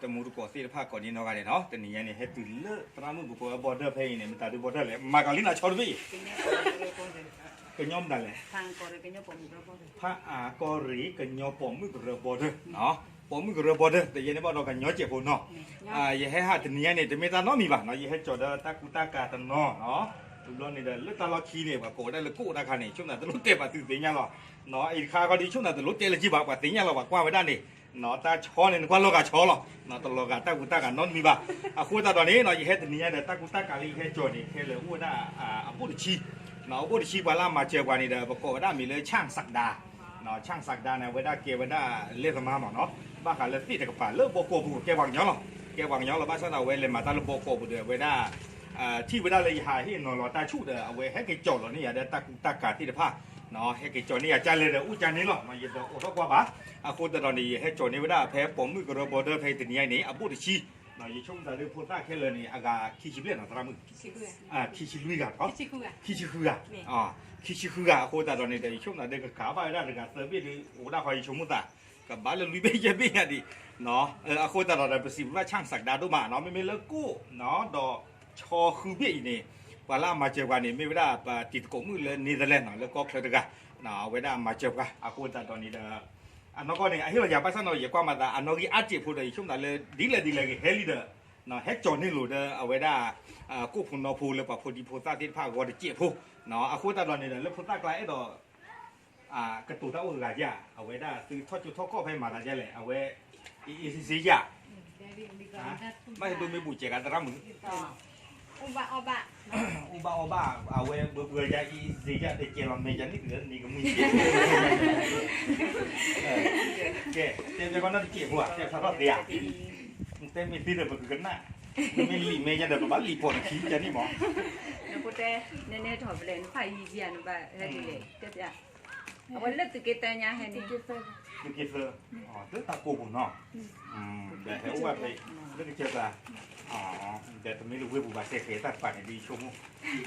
တမူတကိးသ့ၣ်တဖၣ်ကိးဒံနီၢ်ဂၤဒဲးနီၤ, တနံၤညါန့ၣ် ဟဲတုၤလၢသရၣ်မုၣ်ပူၤ ပဝဲ border ဖဲအံၤန့ၣ် မတၤဒုး border လဲၣ်, မၤကလံနၤဆီတဘ့ၣ်အံၤ, ကညီမတၤလဲၣ်, ဖးအါကီၢ်ရ့ၣ်ကညီပိာ်မုၣ်ကရၢ border, ပိာ်မုၣ်ကရၢ border တယဲန့ၣ်ဘၣ်ဒီးကညီစဲးဖိနီၤ, ယဟဲဟးတနံၤညါန့ၣ် တမ့ၢ်တၢ်နီတမံၤဘၣ်နီၤ, ယဟဲကၠီၤဒီးတၢ်ကူတၢ်ကၤတနီၤနီၤ, တဘျီန့ၣ်ဒီး လၢတၢ်လီၢ်ခံန့ၣ် ပှၤကိးဝဲဒၣ်လၢကိၣ်တၢ်ခါန့ၣ် ဆိကမိၣ်သးတလိၣ်တဲဘၣ်သုသ့ၣ်ညါလီၤ, အံၤတခါခီဒီး ဆိကမိၣ်သးတလိၣ်တဲလၢၤဘၣ် ပှၤသ့ၣ်ညါလီၤ ပှၤကွၢ်ဝဲဒၣ်န့ၣ်, တၢ်ဆီန့ၣ် နကွၢ်လီၤဂာ်ဆီလီၤ, တလီၤဂာ်တၢ်ကူတၢ်ကၤနီတမံၤဘၣ်, အဃိသတးဒီးန့ၣ် ယဟဲတနံၤညါဒီး တၢ်ကူတၢ်ကၤလၢယဟဲကၠီၤန့ၣ် ခဲလၢာ်အိၣ်ဝဲဒၣ် အဘိၣ်တဆံ, အဘိၣ်တဆံ ပှၤလၢအမၤစၢၤပှၤန့ၣ်ဒီး ပကိးဝဲဒၣ်မံၤလၢ ဆၣ်စးဒါ ဆၣ်စးဒါန့ၣ် အဝဲဒၣ်ကဲဝဲဒၣ်လဲၤသမားမးနီၤ, ဘၣ်ဃးလၢသ့ၣ်တကပၤလၢဘီကီၢ်ပူၤ ကဲပှၤကညီလီၤ, ကဲပှၤကညီလီၤ, ဘၣ်ဆၣ်ဒီးအဝဲလဲၤမၤတၢ်လၢဘီကီၢ်ပူၤဒီး အဝဲဒၣ် ထံၣ်ဝဲဒၣ်လၢယဟးဟ့ၣ်နီၤလီၤတၢ်ဆူၣ်ဒီး အဝဲဟဲက့ၤကၠီၤလီၤန့ၢ်ယၤဒီးတၢ်ကူတၢ်ကၤသ့ၣ်တဖၣ်, ဟဲက့ၤကၠီၤန့ၢ်ယၤ ကၢ်လဲၤဒီးအိၣ်ကၢ်န့ၣ်လီၤ, ယတအိးထီၣ်ကွၢ်ဘၣ်, အဃိသတးဒီးန့ၣ် ယဟဲကၠီၤန့ၢ်ဝဲဒၣ်ဖဲပိာ်မုၣ်ကရၢ border ဖဲတနံၤညါအံၤန့ၣ် အဘိၣ်တဆံ, ယဆိကမိၣ်သးဒီးဖိသၣ်ခဲလၢာ်န့ၣ် အဂၤခံဆံဘျဲၣ်နီၤ သရၣ်မုၣ်, ခံဆံလွံၢ်ဂၤ, ခံဆံဃုဂၤ, ခံဆံဃုဂၤအဃိသတးဒီးန့ၣ်ဒီး ယဆိကမိၣ်သးဒီး ကကၤဘၣ်ဝဲဒၣ်တဂၤသၢဘ့ၣ်ဒီး အိၣ်ဒၣ်ဃီ ယဆိကမိၣ်သး ကဘၣ်လၢလွံၢ်ဘ့ၣ်ယဲၢ်ဘ့ၣ်ညါဒံး, အဃိသတးဒီး ပစံးဘျုးဘၣ် ဆၣ်စးဒါ ဒိၣ်မးနီၤ, မ့မ့ၢ်လၢကိၣ်နီၤ ဒီးဆီဃုဘ့ၣ်အံၤန့ၣ် ပှၤလၢအမၤစၢၤပှၤန့ၣ် မ့ၢ်ဝဲဒၣ်ပတံၤသကိးမုၣ်လၢ Netherlands နီၤ လၢကီၢ်ချၢတဂၤ, အဝဲဒၣ်မၤစၢၤပှၤ အဃိသတးဒီးန့ၣ်ဒီး အနီၢ်ကီၢ်န့ၣ် အဟ့ၣ်လီၤယၤ ဘၣ်ဆၣ်နီၤ ယကွၢ်မၤသး အနီၣ်ဂံၢ်အါတစဲးဖိဒီး ယဆိကမိၣ်သးလၢ ဒ်လဲၣ်ဒ်လဲၣ်ဂ့ၤ ဟဲလံဒီး ဟဲကၠီၤန့ၢ်လိာ်ဒီး အဝဲဒၣ် ကိၣ်ဖိနီဖိလၢပှၤဖိဒံဖိသၣ်သ့ၣ်တဖၣ်အဂီၢ်တစဲးဖိ, အဃိသတးဒီးန့ၣ်ဒီး လၢဖိသၣ်ကျါအဲၣ်ဒိး ကတိၤတၢ်အိၣ်ဂၤယၢ် အဝဲဒၣ်သုထီၣ်ကၠိထီၣ်ကီၢ်ဖဲမၤသးဒ်လဲၣ် အဝဲ အ့ၣ်စ့ယၢ်, ဘၣ်ဟဲဒိးမ့ၢ်ဘူးကဲဂၤသရၣ်မုၣ် အိၣ်ဘၣ်အီဘၣ်, အိၣ်ဘၣ်အီဘၣ် အဝဲဘၣ်ဘၣ်ယၤ အ့ၣ်စ့ယၢ် တကဲလီၤမဲာ်ယၤန့ၣ် တုၤလၢနံၤကမှံ ကဲ, တဲဖဲကီးနီတစဲးဖိဧါ တဲဖျါထီၣ်သ့ဧါ, တဲမ့ၢ်သ့ဒီးပကကနၣ်, မ့ၢ်လံာ်မဲာ်ယၤဒီး ပဘၣ်လံာ်ပိာ်နခံယၤန့ၣ်မး, နတဲ နဲနဲထီၣ်ဖဲလဲၣ် နဖးယံာ်ယံာ်ဧါ နဘၣ်ဟဲဒ်လဲၣ် တဲဖျါ အဝဲလၢသုးက့သၢညါဟဲန့ၣ်, သုးက့သၢ, လၢတၢ်ကိးပူၤနီၤ, ဒီးဟဲအိၣ်ဘၣ်ဖဲ လၢကစၢၢ်သး, ဒီးတမ့ၢ်လၢဝ့ၢ်ပူၤဘၣ် စဲးဃဲၤတၢ်တပၤန့ၣ် ဒ်ဆိကမိၣ်,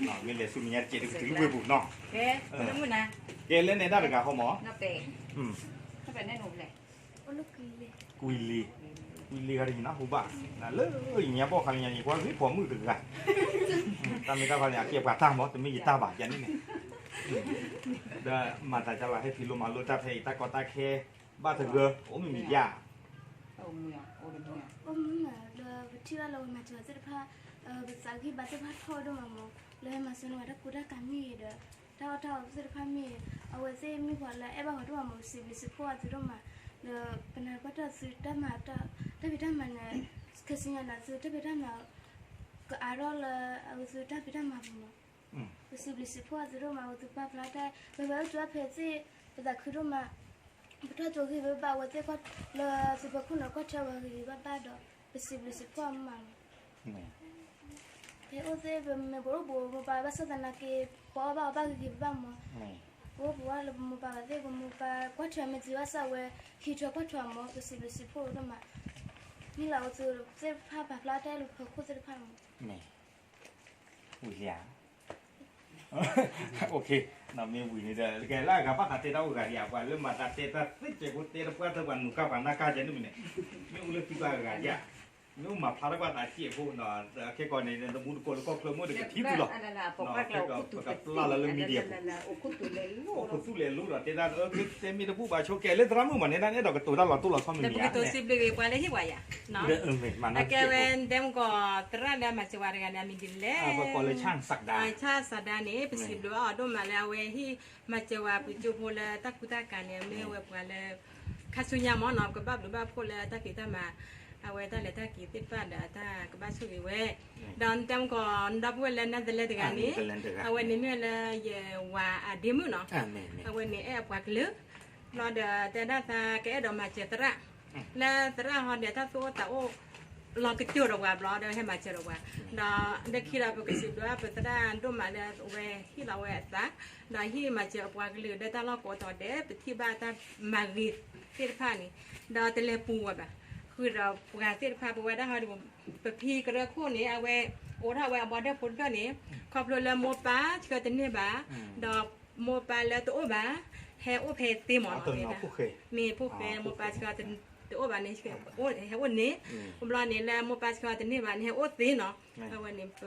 မ့ၢ်လဲၤဆူမဲာ်ညါတစဲး တကတုၤလၢဝ့ၢ်ပူၤနီၤ, ကဲလၢနဲဒၣ်တဂၤဃီမး, ကွံလ့, ကွံလ့ဂၤတယံၤနီၤ ဟူဘၣ်, လၢယညါဘီၣ်ခါလၢညါ ယကွၢ်ဂ့ၤပိာ်မုၣ်တဂၤ, တၢ်မ့ၢ်တၢ်ဖီန့ၣ် အကဲပှၤတၢ်မး တမ့ၢ်ယတၢ်ဘၣ်ယၤန့ၣ်န့ၣ်, ဒီးမၤသးဒ်လဲၣ် ဟဲဖံးလိမၤလိတၢ်ဖဲအံၤ တၢ်ကီတၢ်ခဲ ဘၣ်သဂၢၢ် အိၣ်မ့ၢ်မံၤယါ, အိၣ်မ့ၢ်မး ဒီးပထံၣ်ဘၣ်လၢပမၤစၢၤသ့ၣ်တဖၣ်, ပသးဂံၢ်ဘါသ့ၣ်တဖၣ်ထီၣ်ဒိၣ်မးမး, လၢဟဲမၤစၢၤန့ၢ်ဝဲတၢ်ကူတၢ်ကၤမ့ၢ်ဂ့ၤဒီး တၢ်အီၣ်တၢ်အီသ့ၣ်တဖၣ်မ့ၢ်ဂ့ၤ, အဝဲသ့ၣ်မ့ၢ်ပှၤလၢအဲၣ်ဘၣ်ပှၤဒိၣ်မးမး ပစံးဘျုးစံးဖှိၣ်အသုဒိၣ်မး, ဒီးပနၢ်ပၢၢ်တၢ်သုတၢ်မၤ တၢ်ဖံးတၢ်မၤန့ၣ်, ခါဆူညါန့ၣ် သုတၢ်ဖံးတၢ်မၤ ကအါထီၣ်လၢအဝဲသုတၢ်ဖံးတၢ်မၤပူၤမး, ပစံးဘျုးစံးဖှိၣ်အသုဒိၣ်မး အဝဲသုပာ်ဖျါတၢ် ပဝဲအိၣ်တုၤအဖဲသ့ၣ် ပသးခုဒိၣ်မး, ပထီၣ်ကၠိဂံၢ်ဘါ အဝဲသ့ၣ်လၢသုပၢၤခိၣ်န့ၣ် ကွၢ်ထွဲဝဲဂ့ၤဂ့ၤဘၣ်ဘၣ်ဒီး ပစံးဘျုးစံးဖှိၣ်အမးလီၤ. ဖဲအိၣ်သ့ၣ်ပမဲာ်ပအိၣ်ဘူးမိၢ်ပၢ်ဘၣ်ဆၣ်သနာ်က့ ပအီၣ်ဘၣ်အီဘၣ်ဂ့ၤဂ့ၤဘၣ်ဘၣ်မး, ပအိၣ်ပဝဲလၢပမိၢ်ပၢ်ဝဲသ့ၣ် ပမိၢ်ပၢ်ကွၢ်ထွဲမ့ၢ်သ့ဘၣ်ဆၣ်ဝဲ ဟံးထွဲကွၢ်ထွဲမး ပစံးဘျုးစံးဖှိၣ်ဒိၣ်မး, မ့ၢ်လၢအဝဲသ့ၣ်တဖၣ်ပာ်ဖျါတၢ်အဲၣ်လၢပဖီခိၣ်သ့ၣ်တဖၣ်မး ဝံၤလံဧါ, မ့ၢ်ဝံၤန့ၣ်ဒီး တကဲလၢအဂၤဘၣ်သးတဲတၢ်အိၣ်ဂၤဒံးဧါ, ပှၤလၢမၤသးတဲတၢ်သ့စဲးဖိ တဲတပှၢ်တၢ်ပှၤနူၤကၢ်ပှၤနၢ်ကၢ်ယဲန့ၣ်မ့ၢ်န့ၣ်, မ့ၢ်အိၣ်လၢသုပှၤဂၤယါ, မ့ၢ်အိၣ်မၤဖျါထီၣ်ပှၤသးစဲးဖိ, ခဲကီးန့ၣ် တမူတကိးလၢကီၢ်ချၢမ့ၢ်တကထံၣ်သုလီၤ, ပကပျၢ်လီၤလၢ media ပူၤ, အိၣ်ခူသူၣ်လဲၤလိလီၤ တဲဒၣ် တဲမ့ၢ်တဘူၣ်ဘၣ်ဆိကဲလၢသရၣ်မုၣ်မးန့ၣ် ဒ်န့ၣ်ဒီးကတိၤတၢ်လီၤတိၢ်လီၤဆီမ့ၢ်န့ၣ်, ပကတိၤစံးဘျုးဂ့ၤပှၤလၢဟ့ၣ်ဝဲယၤ, အကဲဝဲ ဒဲမကီး သရၣ်လၢအမၤစၢၤဝဲတဂၤန့ၣ် အမံၤဒ်လဲၣ်, ဆၣ်စးဒါန့ၣ် ပစံးဘျုးအီၤဒိၣ်မးလၢအဝဲဟ့ၣ်မၤစၢၤဝဲ ပကၠိဖိလၢတၢ်ကူတၢ်ကၤန့ၣ် မ့ၢ်ဝဲပှၤလၢ ခါဆူညါမ့ၢ်နီၤ ကဘၣ်ဘျုးဘၣ်ဖှိၣ်လၢတၢ်ဖံးတၢ်မၤ, အဝဲတၢ်လဲၤတၢ်က့ၤသ့ၣ်တဖၣ်ဒီးတၢ်ကဘၣ်ဆိၣ်ဂ့ၤဝဲ, ဒီးဒဲမကီး ဒီပုၢ်ဝဲၢ်လၢ Netherlands တဂၤန့ၣ်, အဝဲန့ၣ်မ့ၢ်လၢယဝၤအဒ့မုၣ်နီၤ, အဝဲန့ၣ်အဲၣ်အပှၤကလုာ်, ဘျီဒီးတဲဒၣ်သးကအဲၣ်ဒိးမၤစၢၤသရၣ်, လၢသရၣ်ဟီဒီးတၢ်သူၣ်အိၣ်သးအိၣ် လီၤကစၢၢ်ဒီးပှၤဘျီဒီးဟဲမၤစၢၤဒီးပှၤ, ဒီးလၢခံဒီးပကစံးဘျုးအပသရၣ်ဒိၣ်မးလၢအဝဲဟ့ၣ်လီၤဝဲအသး, ဒီးဟ့ၣ်မၤစၢၤအပှၤကလုာ်ဒီးတၢ်လီၢ်ကိးတီၤဒဲး ပထံၣ်ဘၣ်တၢ်မၤဂ့ၤသ့ၣ်တဖၣ်န့ၣ်, ဒီးတလဲၤပူၤဝဲဘၣ်, ဃုာ်ဒီးပှၤသ့ၣ်တဖၣ် ပဝဲဒၣ်ဟီဒီး ပဖံကရၢခိၣ်န့ၣ် အဝဲအိးထီၣ်ဝဲအ border ဖိတဖျၢၣ်န့ၣ်, ခီဖျိလၢမိၢ်ပၢ်ဆှၢတန့ၢ်ဘၣ်, ဒီးမိၢ်ပၢ်လၢတအိၣ်ဘၣ်, ဟဲအိၣ်ဖဲသ့မ့ၢ်နီၤ, မ့ၢ်ဖိၣ်ဃဲမိၢ်ပၢ်ဆှၢတ တအိၣ်ဘၣ်န့ၣ် ဟဲအိၣ်န့ၣ်, အိၣ်ဘျီန့ၣ် လၢမိၢ်ပၢ်ဆှၢတန့ၢ်ဘၣ်န့ၣ် ဟဲအိၣ်သ့နီၤ. အဝဲန့ၣ် ပ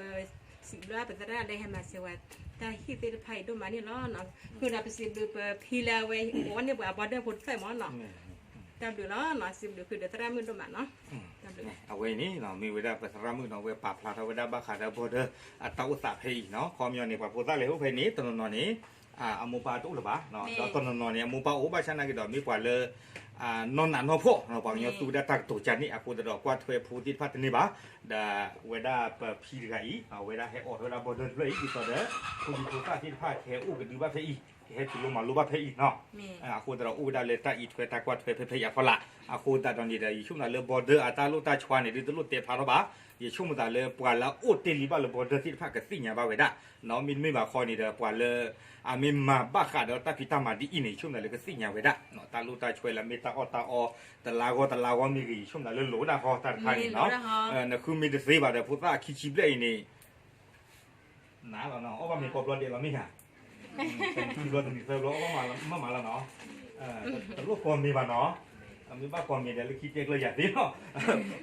စံးဘျုးပသရၣ်လၢဟဲမၤစၢၤဝဲ တၢ်ဟံၣ်သ့ၣ်တဖၣ်အံၤဒိၣ်မးန့ၣ်လီၤ. ဃုာ်ဒီးပစံးဘျုးပဖံလၢအဝဲအိၣ်န့ၢ်ပှၤအ border ဖိတဖျၢၣ်မးနီၤ. တၢ်ဘျုးလီၤနီၤ, စံးဘျုးဃုာ်ဒီးသရၣ်မုၣ်ဒိၣ်မးနီၤ. အဝဲအံၤန့ၣ် မ့ၢ်ဝဲဒၣ်ပသရၣ်မုၣ်နီၤ, အဝဲပာ်ဖျါထီၣ်ဝဲဒၣ်ဘၣ်ဃးဒီး border အတၢ်အိၣ်သးဖဲအံၤနီၤ. ခီပညီန့ၣ် ပှၤဖိသၣ်လဲၤအိၣ်ဖဲအံၤန့ၣ် တနီၤနီၤန့ၣ် အမိၢ်ပၢ်တအိၣ်လၢၤဘၣ်, ဒီးတနီၤနီၤန့ၣ် အမိၢ်ပၢ်အိၣ်ဘၣ်ဆၣ်နာ်က့ၤဒီး မ့ၢ်ပှၤလၢ နီၢ်နးနီၢ်ဖှီၣ်နီၤ, ပှၤကညီသူဝဲဒၣ်တၢ်ကတိၤကၢ်န့ၣ် အဃိသတးဒီး ကွၢ်ထွဲဖိသ့ၣ်တဖၣ်တန့ၢ်ဘၣ်. ဒီးဝဲဒၣ်ပဖံတဂၤအံၤ အဝဲဒၣ်ဟဲအိးထီၣ်ဝဲဒၣ် border တဖျၢၣ်အံၤ ဒ်သိးဒီး ဖိဒံဖိသၣ်သ့ၣ်တဖၣ် ကဟဲအိၣ်ကဒုဘၣ်ဖဲအံၤ, ကဟဲတုၤလီၤမၤလိဘၣ်ဖဲအံၤနီၤ. အဃိသတးဒီး အိၣ်ဝဲဒၣ်လၢတၢ်အံးထွဲတၢ်ကွၢ်ထွဲဖဲဖဲအံၤအဖီလာ်. အဃိသတးဒီးန့ၣ်ဒီး ယဆိကမိၣ်သးလၢ border အတၢ်လိၣ်တၢ်ဆှါန့ၣ် ဒ်တလိၣ်တဲဖျါထီၣ်ဘၣ်. ယဆိကမိၣ်သးလၢပှၤလၢအအိၣ်တ့ၢ်လံဘၣ်လၢ border သ့ၣ်တဖၣ်ကသ့ၣ်ညါဘၣ်ဝဲဒၣ်, မ့တမ့ၢ်ဘၣ်ဃီန့ၣ်ဒီး ပှၤလၢ အမ့ၢ်မၤဘၣ်ဃးဒီးတၢ်ဖံးတၢ်မၤဒ်အံၤန့ၣ် ယဆိကမိၣ်သးလၢကသ့ၣ်ညါဝဲဒၣ် တၢ်လိၣ်တၢ်ဆှါလၢအမ့ၢ်တၢ်အီၣ်တၢ်အီ တလါဂီၢ်တလါဂီၢ်မ့ၢ်ဂ့ၤ ယဆိကမိၣ်သးလၢလိၣ်ဝဲဒၣ်ဃီတၢ်တခါန့ၣ်နီၤ. နဃုမ့ၢ်တသ့ဘၣ်ဒီး ဖိသၣ်ခံဆံဘျဲၣ်အံၤန့ၣ် နၤလီၤနီၤ, အီၣ်ဘၣ်မ့ၤကိးဘျီဒဲးလီၤမ့ၢ်ဧါ, ခံဘျီတနံၤသၢဘျီ အီၣ်ဘၣ်မးလီၤနီၤ, တလိၣ်ကိးမ့ၤဘၣ်နီၤ, မ့ၢ်ဘၣ်ကိးမ့ၤဒီး လၢခံတဲကျၢၢ်ယၤသ့နီၤ,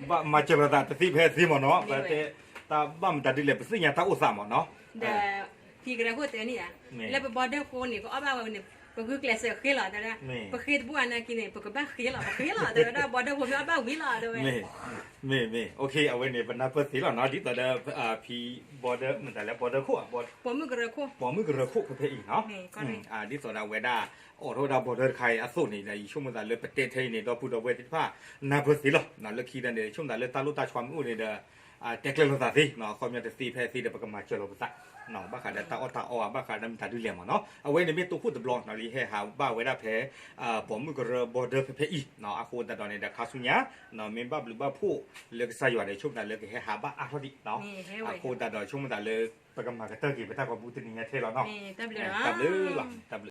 ဘၣ်မၤစၢၤလိာ်သးတသ့ဖဲသ့မ့ၢ်နီၤ, ပတဲတၢ်ဘၣ်မတၤဒ်လဲၣ် ပသ့ၣ်ညါတၢ်အိၣ်သးမ့ၢ်နီၤ, ဒီးဖံကရၢခိၣ်တဲန့ၣ်ဧါ, လၢပ border ဃိန့ၣ် ကအီၣ်ဘၣ်ဝဲန့ၣ် ပဂုာ်ကျဲးစၢးဃ့လီၤတဲဝဲဒၣ်, ပဃ့တဘူၣ်အနာ်က့န့ၣ် ပကဘၣ်ဃ့လီၤ ပဃ့လီၤ တဲဝဲဒၣ် border ဖိမ့ၢ်အီၣ်ဘၣ်ဝံၤလီၤတဲဝဲ မ့ၢ်မ့ၢ် အဝဲန့ၣ် ပနၢ်ပၢၢ်သ့လီၤနီၤ, ဒ်သိးဒီး ဖံ border မတၤလဲၣ် border ခိၣ်, ပိာ်မုၣ်ကရၢခိၣ်ဖဲဖဲအံၤနီၤ, ဒ်သိးဒီးအဝဲဒၣ် အိးထီၣ်ဝဲဒၣ် border တခါအံၤအသိးန့ၣ်ဒီး ယဆိကမိၣ်သးလၢပတဲထဲအံၤန့ၣ် ဒီပုၢ်ဒီဝဲၢ်သ့ၣ်တဖၣ် နၢ်ပၢၢ်သ့လီၤ, လၢခံဒီးန့ၣ် ယဆိကမိၣ်သးလၢတၢ်လိၣ်တၢ်ဆှါမ့ၢ်အိၣ်န့ၣ်ဒီး တဲကျၢၢ်လိာ်သးသ့နီၤ, အခီပညီတသ့ဖဲသ့ဒီး ပကမၤစၢၤလိာ်ပသး ဘၣ်ဃးဒီးတၢ်အီၣ်တၢ်အီ ဘၣ်ဃးဒီးမတၤဒ်လဲၣ်မ့ၢ်နီၤ, အဝဲန့ၣ်မ့ၢ်တိခိၣ်တဘျီနီၤ လၢယဟဲဟးဘၣ်ဝဲဒၣ်ဖဲ ပိာ်မုၣ်ကရၢ border ဖဲဖဲအံၤနီၤ, အဃိသတးဒီးန့ၣ်ဒီး ခါဆူညါ မ့ၢ်ဘၣ်ဘျုးဘၣ်ဖှိၣ်လၢကစၢ်ယွၤဒီး ဆိကမိၣ်သးလၢကဟဲဟးဘၣ်အါထီၣ်ဒံးနီၤ, အဃိသတးဒီး ဆိကမိၣ်သးလၢ ပကမၤကတၢၢ်က့ၤ ပတၢ်ဂီၤမူတနံၤညါထဲလီၤနီၤ, တၢ်ဘျုးလီၤ, တၢ်ဘျုး